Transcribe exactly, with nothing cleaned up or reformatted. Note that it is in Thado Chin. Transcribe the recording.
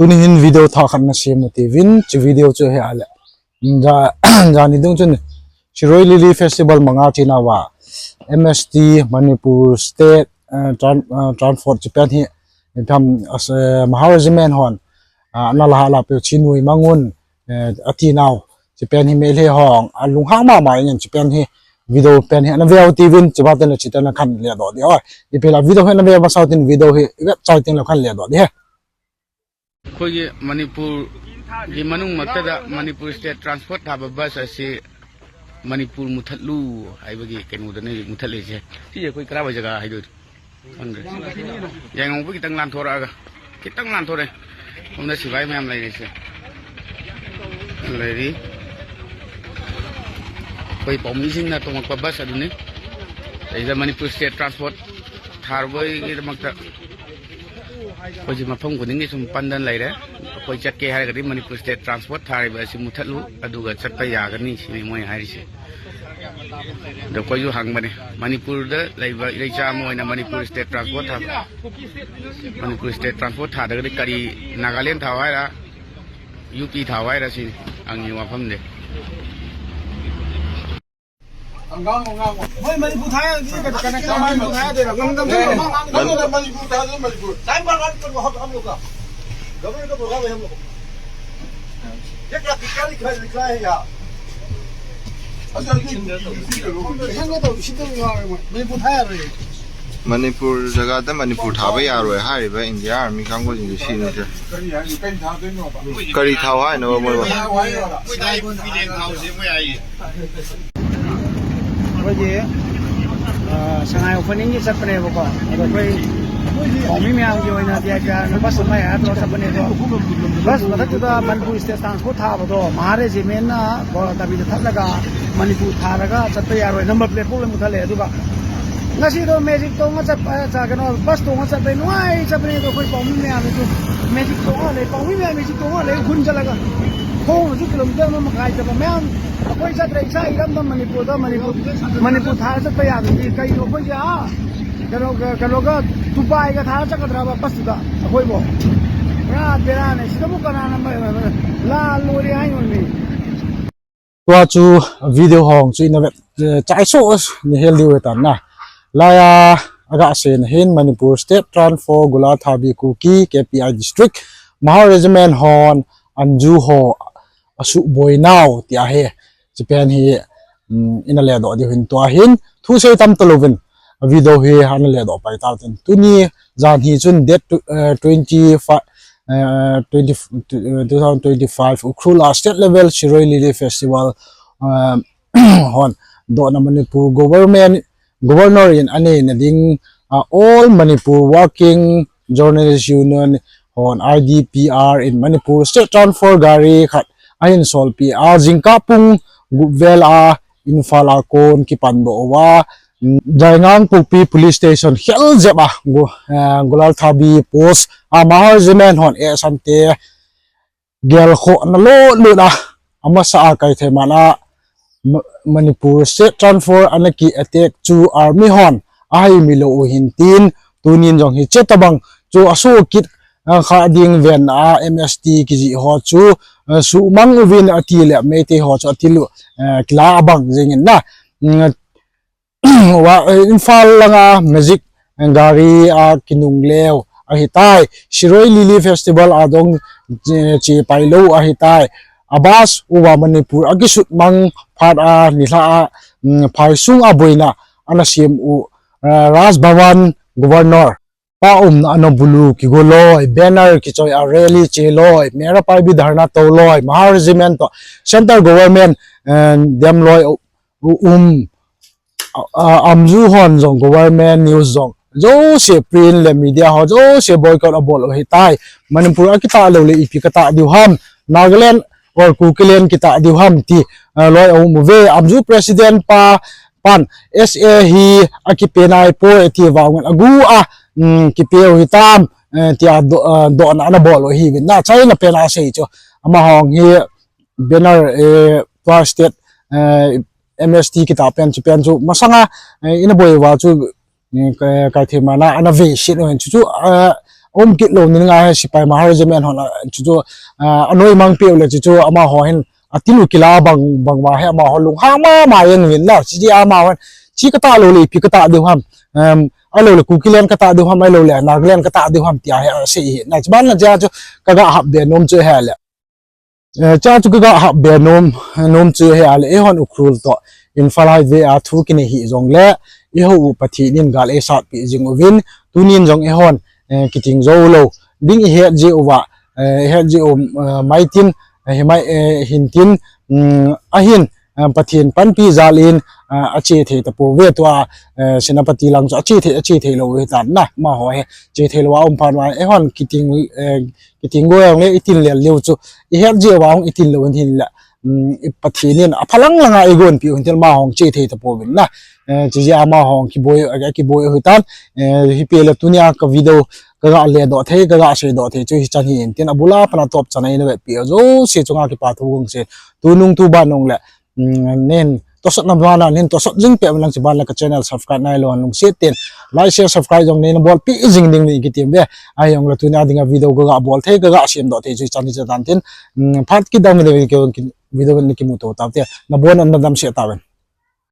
Tuni hin video thah khat na sem nati uvin, hiche video chu hi ahile. Ja, jani dungchun Shirui Lily Festival manga chenauva M S T, Manipur State, eh, Tran-, eh, Transport hiche pen hi, tham, as, eh, Mahar Regiment hon, ah, ana la hala peh u hiche nui mang un, eh, ati nau. Hiche pen hi Meitei ho alunghang mama in hiche pen hi video pen hi ana veu uvin, hiche ba ten le hiche ten le khan ledoh ding ahi. Ipi hile video hi ana ve masa uvin video hi website ten le khan ledoh ding ahi. ꯑꯩꯈꯣꯏꯒꯤ ꯃꯅꯤꯄꯨꯔꯒꯤ ꯃꯅꯨꯡꯃꯛꯇꯗ Manipur state transport ꯊꯥꯕ ꯕꯁ ꯑꯁꯤ ꯃꯅꯤꯄꯨꯔ ꯃꯨꯊꯠꯂꯨ ꯍꯥꯏꯕꯒꯤ ꯀꯩꯅꯣꯗꯅꯤ ꯃꯨꯊꯠꯂꯤꯁꯦ꯫ ꯁꯤꯁꯦ ꯑꯩꯈꯣꯏ ꯀꯔꯥꯏꯋꯥꯏ ꯖꯒꯥ ꯍꯥꯏꯗꯣꯏꯅꯣ ꯈꯪꯗ꯭ꯔꯦ꯫ ꯌꯥꯏꯉꯪꯄꯣꯛꯄꯤ ꯈꯤꯇꯪ ꯂꯥꯟꯊꯣꯔꯛꯑꯒ, ꯈꯤꯇꯪ ꯂꯥꯟꯊꯣꯔꯛꯑꯦ꯫ ꯁꯣꯝꯗ ꯁꯤꯐꯥꯏ ꯃꯌꯥꯝ ꯂꯩꯔꯤꯁꯦ꯫ ꯂꯩꯔꯤ꯫ ꯑꯩꯈꯣꯏ ꯄꯥꯎꯃꯤꯁꯤꯡꯅ ꯇꯣꯡꯉꯛꯄ ꯕꯁ ꯑꯗꯨꯅꯤ꯫ ꯁꯤꯗꯩꯗ ꯃꯅꯤꯄꯨꯔ ꯁ꯭ꯇꯦꯠ ꯇ꯭ꯔꯥꯟꯁꯄꯣꯔꯠ ꯊꯥꯔꯨꯕꯒꯤꯗꯃꯛꯇ ꯑꯩꯈꯣꯏꯁꯦ ꯃꯐꯝ ꯈꯨꯗꯤꯡꯒꯤ ꯁꯨꯝ ꯄꯟꯗꯅ ꯂꯩꯔꯦ꯫ ꯑꯩꯈꯣꯏ ꯆꯠꯀꯦ ꯍꯥꯏꯔꯒꯗꯤ ꯃꯅꯤꯄꯨꯔ ꯁ꯭ꯇꯦꯠ ꯇ꯭ꯔꯥꯟꯁꯄꯣꯔꯠ ꯊꯥꯔꯤꯕ ꯑꯁꯤ ꯃꯨꯊꯠꯂꯨ, ꯑꯗꯨꯒ ꯆꯠꯄ ꯌꯥꯒꯅꯤ ꯁꯤꯅꯤ ꯃꯣꯏꯅ ꯍꯥꯏꯔꯤꯁꯦ꯫ ꯑꯗꯣ ꯑꯩꯈꯣꯏꯁꯨ ꯍꯪꯕꯅꯦ, ꯃꯅꯤꯄꯨꯔꯗ ꯂꯩꯕ ꯏꯔꯩꯆꯥ ꯑꯃ ꯑꯣꯏꯅ ꯃꯅꯤꯄꯨꯔ ꯁ꯭ꯇꯦꯠ ꯇ꯭ꯔꯥꯟꯁꯄꯣꯔꯠ ꯊꯥ-, ꯃꯅꯤꯄꯨꯔ ꯁ꯭ꯇꯦꯠ ꯇ꯭ꯔꯥꯟꯁꯄꯣꯔꯠ ꯊꯥꯗ꯭ꯔꯒꯗꯤ ꯀꯔꯤ, ꯅꯥꯒꯥꯂꯦꯟ ꯊꯥꯎ ꯍꯥꯏꯔ, ꯌꯨ ꯄꯤ ꯊꯥꯎ ꯍꯥꯏꯔ ꯁꯤꯅꯤ ꯍꯪꯉꯤ ꯋꯥꯐꯝꯗꯤ꯫ ꯃꯣꯏ ꯃꯅꯤꯄꯨꯔ ꯊꯥ ꯌꯥꯗꯦ, ꯀꯩꯅꯣ, ꯀꯅꯥ, ꯀꯅꯥ ꯃꯅꯤꯄꯨꯔ ꯊꯥ ꯌꯥꯗꯦ? ꯅꯪꯅ ꯃꯅꯤꯄꯨꯔ ꯊꯥ ꯌꯥꯗꯦ, ꯃꯅꯤꯄꯨꯔ꯫ ꯁꯥꯏꯟ ꯕꯣꯔꯗ ꯀꯩꯅꯣ ꯍꯥꯞ-, ꯍꯥꯞꯂꯨꯀꯣ꯫ ꯒꯚꯔꯅꯔ ꯀꯩꯅꯣ ꯍꯥꯞꯂꯨꯀꯣ꯫ ꯌꯦ ꯀꯌꯥ ꯀꯌꯥ ꯂꯤꯈꯥ ꯍꯥꯏ, ꯂꯤꯈꯥ ꯍꯥꯏ ꯌꯥ꯫ ꯑꯁ, ꯑꯗꯨ ꯏꯁꯤꯡꯗ ꯇꯧ, ꯏꯁꯤꯡꯗ ꯇꯧ꯫ ꯏꯁꯤꯡꯗ ꯇꯧ, ꯏꯁꯤꯡꯗ ꯇꯧ ꯌꯥꯔꯣꯏ ꯃꯣꯏ꯫ ꯃꯅꯤꯄꯨꯔ ꯊꯥ ꯌꯥꯔꯣꯏꯌꯦ꯫ ꯃꯅꯤꯄꯨꯔ ꯖꯒꯥꯗ ꯃꯅꯤꯄꯨꯔ ꯊꯥꯕ ꯌꯥꯔꯣꯏ ꯍꯥꯏꯔꯤꯕ ꯏꯟꯗꯤꯌꯥ ꯑꯥꯔꯃꯤ ꯀꯥꯡꯕꯨꯁꯤꯡꯁꯦ ꯁꯤꯅꯤꯁꯦ꯫ ꯀꯔꯤ ꯍꯥꯏꯅꯣ? ꯀꯔꯤ ꯊꯥꯎ ꯍꯥꯏꯅꯣꯕ ꯃꯣꯏꯕꯣ? ꯃꯣꯏ ꯊꯥꯎ ꯍꯥꯏꯅꯣ? ꯃꯣꯏ ꯊꯥꯎ ꯍꯥꯏꯅꯣ? ꯃꯣꯏ ꯊꯥꯎ ꯍꯥꯏꯅꯣ? ꯃꯣꯏ ꯊꯥꯎ ꯍꯥꯏꯅꯣ? ꯃꯣꯏ ꯊꯥꯎ ꯍꯥꯏꯅꯣ? ꯑꯩꯈꯣꯏꯒꯤ, ꯑ, ꯁꯉꯥꯏ opening ꯒꯤ ꯆꯠꯄꯅꯦꯕꯀꯣ꯫ ꯑꯗꯣ ꯑꯩꯈꯣꯏ ꯄꯥꯎꯃꯤ ꯃꯌꯥꯝꯒꯤ ꯑꯣꯏꯅ V I P ꯅ ꯕꯁ ꯑꯃ ꯍꯥꯏꯔ ꯇꯧꯔ ꯆꯠꯄꯅꯦ꯫ ꯑꯗꯣ ꯕꯁ ꯃꯊꯛꯇꯨꯗ ꯃꯅꯤꯄꯨꯔ ꯁ꯭ꯇꯦꯠ ꯇ꯭ꯔꯥꯟꯁꯄꯣꯔꯠ ꯊꯥꯕꯗꯣ, ꯃꯍꯥ ꯔꯦꯖꯤꯃꯦꯟꯅ ꯒꯣꯂꯥ ꯊꯥꯕꯤꯗ ꯊꯠꯂꯒ ꯃꯅꯤꯄꯨꯔ ꯊꯥꯔꯒ ꯆꯠꯄ ꯌꯥꯔꯣꯏ, ꯅꯝꯕꯔ ꯄ꯭ꯂꯦꯠ ꯐꯥꯎ ꯂꯣꯏ ꯃꯨꯊꯠꯂꯦ꯫ ꯑꯗꯨꯒ ꯉꯁꯤꯗꯣ ꯃꯦꯖꯤꯛ ꯇꯣꯡꯉ ꯆꯠꯄ, ꯑ, ꯀꯩꯅꯣ, ꯕꯁ ꯇꯣꯡꯉ ꯆꯠꯄꯩ ꯅꯨꯡꯉꯥꯏ ꯆꯠꯄꯅꯦ꯫ ꯑꯗꯣ ꯑꯩꯈꯣꯏ ꯄꯥꯎꯃꯤ ꯃꯌꯥꯝꯁꯤꯁꯨ ꯃꯦꯖꯤꯛ ꯇꯣꯡꯉ ꯂꯩ, ꯄꯥꯎꯃꯤ ꯃꯌꯥꯝ ꯃꯦꯖꯤꯛ ꯇꯣꯡꯉ ꯂꯩ, ꯎꯈ꯭ꯔꯨꯜ ꯆꯠꯂꯒ ꯈꯣꯡꯅꯁꯨ ꯀꯤꯂꯣꯃꯤꯇꯔ ꯑꯃ ꯃꯈꯥꯏ ꯆꯠꯄ ꯃꯌꯥꯝ꯫ ꯑꯩꯈꯣꯏ ꯆꯠꯇ꯭ꯔꯦ, ꯏꯁꯥ ꯏꯔꯝꯗꯝ ꯃꯅꯤꯄꯨꯔꯗ, ꯃꯅꯤꯄꯨꯔ, ꯃꯅꯤꯄꯨꯔ ꯊꯥꯔ ꯆꯠꯄ ꯌꯥꯗ꯭ꯔꯗꯤ ꯀꯩꯅꯣ ꯑꯩꯈꯣꯏꯁꯦ, ꯑꯥ, ꯀꯩꯅꯣꯒ, ꯀꯩꯅꯣꯒ ꯗꯨꯕꯥꯏꯒ ꯊꯥꯔ ꯆꯠꯀꯗ꯭ꯔꯕ ꯕꯁꯇꯨꯗ ꯑꯩꯈꯣꯏꯕꯨ? ꯄꯨꯔꯥ ꯕꯦꯔꯥꯅꯦ꯫ ꯁꯤꯗꯕꯨ ꯀꯅꯥꯅ ꯃ-, ꯃ-, ꯃ-, ꯂꯥꯜ ꯂꯣꯏꯔꯦ ꯍꯥꯏꯅꯣꯅꯦ? Tua chu video hong chu ina vet, eh, chai so ni hel diu tan na. Laiya aga se na hin Manipur State Transport Ghola Thabi Kuki K P I District Mahar Regiment hon Anju ho asu boinau ti ahi. Hiche pen hi, um, ina ledoh diu hin tua hin thu sei tam talouvin a video hi ana ledoh pai tau tin. Tuni jan hi chun date tw-, eh, twenty-five, eh, twenty, eh, two thousand twenty-five Ukhrul a state level Shirui Lily Festival, eh, hon dohna Manipur government, governor in anei na ding, ah, All Manipur Working Journalist Union hon I D P R in Manipur State Transport gari khat ahin solpi a, jingkah pung gup vel a Imphal a kon kipan doh uva, Jaingang Pukpi Police Station khel jep a, Gu-, eh, Ghola Thabi Post a Mahar Regiment hon ehsan te gelkhoh na lo lut a, amasa a Kaithe man a Ma-, Manipur State Transport ana ki attack chu army hon ahai mi lo u hin tin, tunin jong hiche tabang chu asu kit, eh, kha ding ven a M S T kiji ho chu, eh, sumang uvin ati le Meitei ho chu ati lu, eh, kila abang jingin na. Mm, wa, eh, Imphal langa Magic, eh, gari a kinung leu ahitai. Shirui Lily Festival a dong, eh, chi pai lo ahitai. A bus uva Manipur a kisut mang phat a nilha a, mm, phai sung a boina ana sem u, eh, Raj Bhavan Governor pa umna a nobulu kigo loi, banner kichoi a rally che loi, Mera Paibi dharna to loi, Mahar Regiment to, Central Government, eh, dem loi u-, um, a, a, Amju hon jong, government news jong, jouse print le media ho, jouse boycott abol u ahitai. Manipur a kitah lou le ipi katah diu ham, Nagaland or Kukiland kitah diu ham ti, eh, loi aum uve. Amju president pa, pan S A hi akipe nai poi ti vangin agu a, mm, kipe u hitam, eh, tia do-, eh, dohna ana bol u ahiuvin na, China pen a sei chu. Amahon hi banner, eh, tua state, eh, M S T kitah pen chu, pen chu masanga, eh, ina boi uva chu, eh, ka, Kaithe man a ana vei sit u hin chu chu, eh, um kit lou ni ngai he, sipai Maharaja men hon, a, chu chu, a, anoi mang peh u le chu chu amaho hin, a, tilu kila bang, bang va he amaho lunghang mama jeng uvin na, chu chu amaho hin, chi kata lou le, ipi kata diu ham, em, alou le Kuki land kata diu ham, alou le Nagaland kata diu ham, tia he, a, sei hi, na, chu ban la chu, chu, kaga hap be nom chu he le. Eh, cha chu kaga hap be nom, nom chu he a le, eihon Ukhrul toh Imphal highway a thu kinei hi jong le, eiho u Pathen in gal eisat peh jing uvin, tunin jong eihon, eh, kiting jou lou ding ihet jeh uva, eh, ihet jeh u, eh, mai tin, eh, hi mai, eh, hin tin, um, ahin, eh, Pathen panpi jal in, eh, ache thei tapou ve tua, eh, Senapati lang chu ache thei, ache thei lou hitan na, amaho he, che thei lou a um phat uva, eihon kiting, eh, kiting go jong le itin lel leu chu, ihet jeh uva hung itin lou in hin le, um, i Pathen in aphalang langa eigonpeh u hin tin amaho hung che thei tapouvin na. Eh, chu jeh a amaho hung kiboi, eh, kiboi u hitan, eh, hi pe le tunia ka video kaga le doh thei, kaga sei doh thei chu hichan hi in tin abul a pat a top chan a eina vetpeh u jouse chunga kipa thu gong sei, tunung tuban nung le, um, nen tosot na bana, nen tosot jing peh lang chu ban la ka channel subscribe nailou lungset in, like, share, subscribe jong neina bolpeh jing ding in kitem ve. Ahijong le tunia dinga video kaga bol thei, kaga sem doh thei chu hichan hi chu tan tin, um, phat kit dang video, video in kimu to tau te, nabon un nadam seh tauvin.